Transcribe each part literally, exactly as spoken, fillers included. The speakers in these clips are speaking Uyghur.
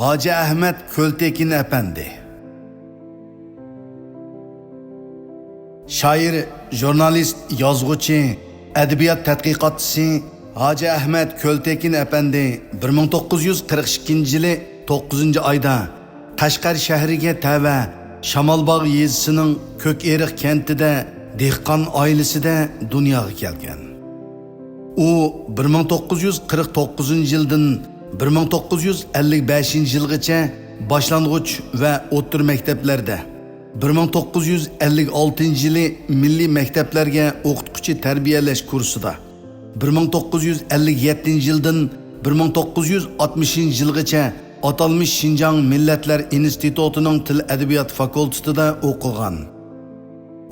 ھاجى ئەھمەت كۆلتېكىن ئەپەندى. شائىر، ژۇرنالىست، يازغۇچى، ئەدەبىيات تەتقىقاتچىسى ھاجى ئەھمەت كۆلتېكىن ئەپەندى بىر مىڭ توققۇز يۈز قىرىق ئىككىنچى يىلى توققۇزىنچى ئايدا قەشقەر شەھىرىگە تەۋە شامالباغ يېزىسىنىڭ كۆكئېرىق كەنتىدە دېھقان ئائىلىسىدە دۇنياغا كەلگەن. ئۇ بىر مىڭ توققۇز يۈز قىرىق توققۇزىنچى يىلدىن بىر مىڭ توققۇز يۈز ئەللىك بەشىنچى يىلغىچە باشلانغۇچ ۋە ئوتتۇرا مەكتەپلەردە، بىر مىڭ توققۇز يۈز ئەللىك ئالتىنچى يىلى مىللىي مەكتەپلەرگە ئوقۇتقۇچى تەربىيەلەش كۇرسىدا، بىر مىڭ توققۇز يۈز ئەللىك يەتتىنچى يىلدىن بىر مىڭ توققۇز يۈز ئاتمىشىنچى يىلغىچە ئاتالمىش شىنجاڭ مىللەتلەر ئىنستىتۇتىنىڭ تىل ئەدەبىيات فاكۇلتېتىدا ئوقۇغان.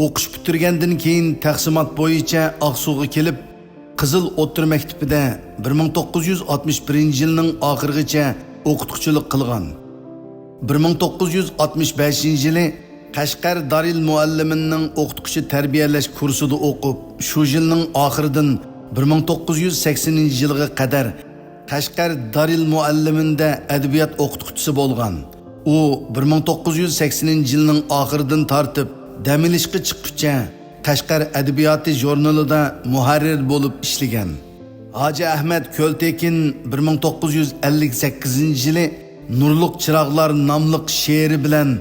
ئوقۇش پۈتتۈرگەندىن كېيىن تەقسىمات بويىچە ئاقسۇغا كېلىپ، قىزىل ئوتتۇرا مەكتىپىدە بىر مىڭ توققۇز يۈز ئاتمىش بىرىنچى يىلنىڭ ئاخىرىغىچە ئوقۇتقۇچىلىق قىلغان. بىر مىڭ توققۇز يۈز ئاتمىش بەشىنچى يىلى قەشقەر دارىلمۇئەللىمىننىڭ ئوقۇتقۇچى تەربىيەلەش كۇرسىدا ئوقۇپ، شۇ يىلنىڭ ئاخىرىدىن بىر مىڭ توققۇز يۈز سەكسىنىنچى يىلغا قەدەر قەشقەر دارىلمۇئەللىمىنىدە ئەدەبىيات ئوقۇتقۇچىسى بولغان. ئۇ بىر مىڭ توققۇز يۈز سەكسىنىنچى يىلنىڭ ئاخىرىدىن تارتىپ دەم ئېلىشقا چىققۇچە قەشقەر ئەدەبىياتى ژۇرنىلىدا مۇھەررىر بولۇپ ئىشلىگەن. ھاجى ئەھمەت كۆلتېكىن بىر مىڭ توققۇز يۈز ئەللىك سەككىزىنچى يىلى نۇرلۇق چىراغلار ناملىق شېئىرى بىلەن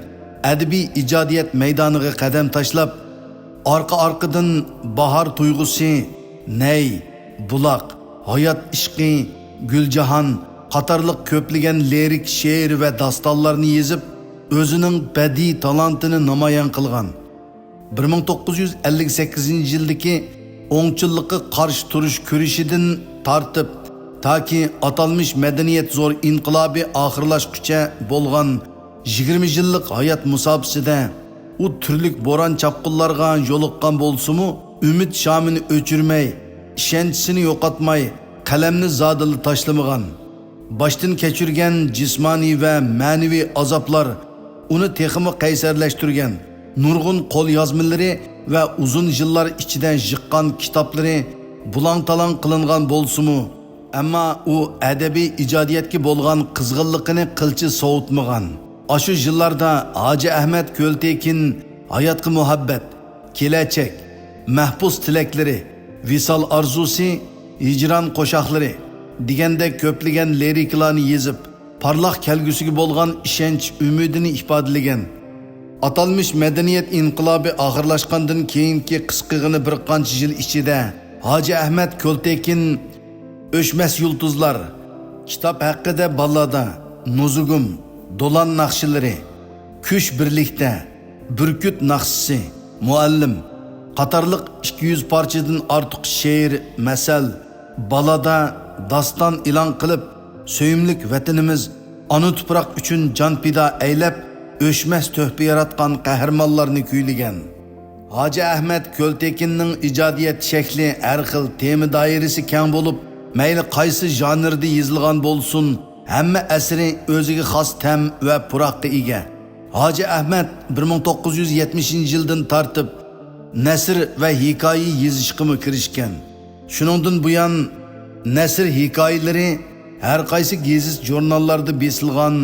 ئەدەبىي ئىجادىيەت مەيدانىغا قەدەم تاشلاپ، ئارقا-ئارقىدىن باھار تۇيغۇسى، نەي، بۇلاق، ھايات ئىشقى، گۈلجاھان قاتارلىق كۆپلىگەن لىرىك شېئىر ۋە داستانلارنى يېزىپ، ئۆزىنىڭ بەدىئىي تالانتىنى نامايان قىلغان. بىر مىڭ توققۇز يۈز ئەللىك سەككىزىنچى يىلدىكى ئوڭچىللىققا قارشى تۇرۇش كۈرىشىدىن تارتىپ، تاكى ئاتالمىش مەدەنىيەت زور ئىنقىلابى ئاخىرلاشقۇچە بولغان يىگىرمە يىللىق ھايات مۇساپىسىدە ئۇ تۈرلۈك بوران-چاپقۇنلارغا يولۇققان بولسىمۇ، ئۈمىد شامىنى ئۆچۈرمەي، ئىشەنچىسىنى يوقاتماي، قەلەمنى زادىلا تاشلىمىغان. باشتىن كەچۈرگەن جىسمانىي ۋە مەنىۋى ئازابلار ئۇنى تېخىمۇ قەيسەرلەشتۈرگەن. نۇرغۇن قوليازمىلىرى ۋە ئۇزۇن يىللار ئىچىدە يىغقان كىتابلىرى بۇلاڭ-تالاڭ قىلىنغان بولسىمۇ، ئەمما ئۇ ئەدەبىي ئىجادىيەتكە بولغان قىزغىنلىقىنى قىلچە سوۋۇتمىغان. ئاشۇ يىللاردا ھاجى ئەھمەت كۆلتېكىن ھاياتقا مۇھەببەت، كېلەچەك، مەھبۇس تىلەكلىرى، ۋىسال ئارزۇسى، ھىجران قوشاقلىرى دېگەندەك كۆپلىگەن لىرىكىلارنى يېزىپ، پارلاق كەلگۈسىگە بولغان ئىشەنچ ئۈمىدىنى ئىپادىلىگەن. ئاتالمىش مەدەنىيەت ئىنقىلابى ئاخىرلاشقاندىن كېيىنكى قىسقىغىنە بىر قانچە يىل ئىچىدە ھاجى ئەھمەت كۆلتېكىن ئۆچمەس يۇلتۇزلار، كىتاب ھەققىدە باللادا، نۇزۇگۇم، دولان ناخشىلىرى، كۈچ بىرلىكتە، بۈركۈت ناخشىسى، مۇئەللىم قاتارلىق ئىككى يۈز پارچىدىن ئارتۇق شېئىر، مەسەل، بالادا، داستان ئېلان قىلىپ، سۆيۈملۈك ۋەتىنىمىز ئانا تۇپراق ئۈچۈن جان پىدا ئەيلەپ، ئۆچمەس تۆھپە ياراتقان قەھرىمانلارنى كۈيلىگەن. ھاجى ئەھمەت كۆلتېكىننىڭ ئىجادىيەت شەكلى ھەر خىل، تېما دائىرىسى كەڭ بولۇپ، مەيلى قايسى ژانىردا يېزىلغان بولسۇن، ھەممە ئەسىرى ئۆزىگە خاس تەم ۋە پۇراققا ئىگە. ھاجى ئەھمەت بىر مىڭ توققۇز يۈز يەتمىشىنچى يىلدىن تارتىپ نەسر ۋە ھېكايە يېزىشقىمۇ كىرىشكەن. شۇنىڭدىن بۇيان، نەسر ھېكايىلىرى ھەر قايسى گېزىت-ژۇرناللاردا بېسىلغان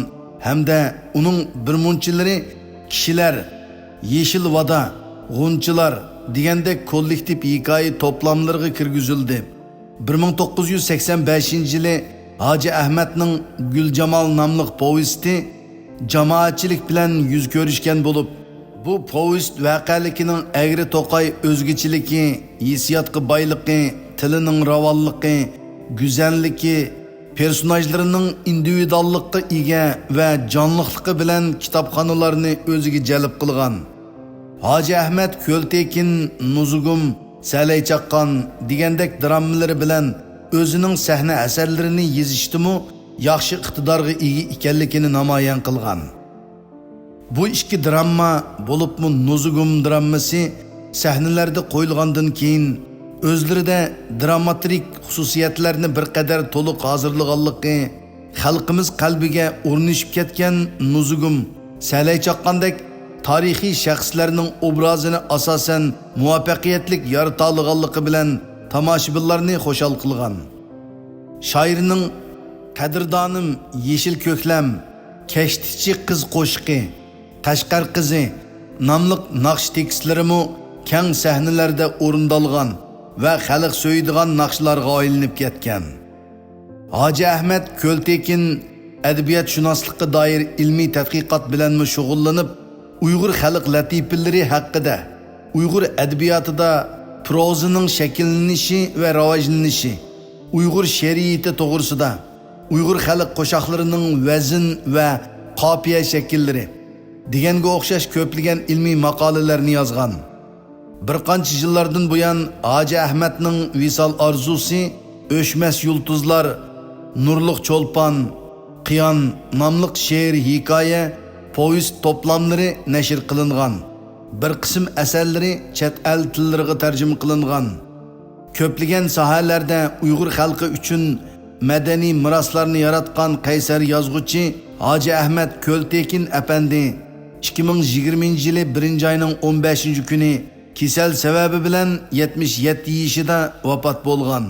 ھەمدە ئۇنىڭ بىرمۇنچىلىرى كىشىلەر، يېشىل ۋادا، غۇنچىلار دېگەندەك كوللېكتىپ ھېكايە توپلاملىرىغا كىرگۈزۈلدى. بىر مىڭ توققۇز يۈز سەكسەن بەشىنچى يىلى ھاجى ئەھمەتنىڭ گۈلجامال ناملىق پوۋېستى جامائەتچىلىك بىلەن يۈز كۆرۈشكەن بولۇپ، بۇ پوۋېست ۋەقەلىكىنىڭ ئەگرى-توقاي ئۆزگىچىلىكى، ھېسسىياتقا بايلىقى، تىلىنىڭ راۋانلىقى، گۈزەللىكى، پېرسوناژلىرىنىڭ ئىندىۋىدۇئاللىققا ئىگە ۋە جانلىقلىقى بىلەن كىتابخانلارنى ئۆزىگە جەلپ قىلغان. ھاجى ئەھمەت كۆلتېكىن نۇزۇگۇم، سەلەي چاققان دېگەندەك دراممىلىرى بىلەن ئۆزىنىڭ سەھنە ئەسەرلىرىنى يېزىشتىمۇ ياخشى ئىقتىدارغا ئىگە ئىكەنلىكىنى نامايان قىلغان. بۇ ئىككى درامما، بولۇپمۇ نۇزۇگۇم دراممىسى سەھنىلەردە قويۇلغاندىن كېيىن، ئۆزلىرىدە دراماتورىك خۇسۇسىيەتلەرنى بىر قەدەر تولۇق ھازىرلىغانلىقى، خەلقىمىز قەلبىگە ئورنىشىپ كەتكەن نۇزۇگۇم، سەلەي چاققاندەك تارىخىي شەخسلەرنىڭ ئوبرازىنى ئاساسەن مۇۋەپپەقىيەتلىك يارىتالىغانلىقى بىلەن تاماشىبىنلارنى خۇشال قىلغان. شائىرنىڭ «قەدىردانىم يېشىل كۆكلەم، كەشتىچى قىز قوشىقى، قەشقەر قىزى ناملىق ناخشا تېكىستلىرىمۇ كەڭ سەھنىلەردە ئورۇندالغان ۋە خەلق سۆيىدىغان ناخشىلارغا ئايلىنىپ كەتكەن. ھاجى ئەھمەت كۆلتېكىن ئەدەبىياتشۇناسلىققا دائىر ئىلمىي تەتقىقات بىلەنمۇ شۇغۇللىنىپ، ئۇيغۇر خەلق لەتىپىلىرى ھەققىدە، ئۇيغۇر ئەدەبىياتىدا پروزىنىڭ شەكىللىنىشى ۋە راۋاجلىنىشى، ئۇيغۇر شېئىرىيىتى توغرىسىدا، ئۇيغۇر خەلق قوشاقلىرىنىڭ ۋەزىن ۋە قاپىيە شەكىللىرى دېگەنگە ئوخشاش كۆپلىگەن ئىلمىي ماقالىلەرنى يازغان. بىر قانچە يىللاردىن بۇيان ھاجى ئەھمەتنىڭ ۋىسال ئارزۇسى، ئۆچمەس يۇلتۇزلار، نۇرلۇق چولپان، قىيان ناملىق شېئىر، ھېكايە، پوۋېست توپلاملىرى نەشر قىلىنغان. بىر قىسىم ئەسەرلىرى چەت ئەل تىللىرىغا تەرجىمە قىلىنغان. كۆپلىگەن ساھەلەردە ئۇيغۇر خەلقى ئۈچۈن مەدەنىي مىراسلارنى ياراتقان قەيسەر يازغۇچى ھاجى ئەھمەت كۆلتېكىن ئەپەندى ئىككى مىڭ يىگىرمىنچى يىلى بىرىنچى ئاينىڭ ئون بەشىنچى كۈنى كېسەل سەۋەبى بىلەن يەتمىش يەتتە يېشىدا ۋاپات بولغان.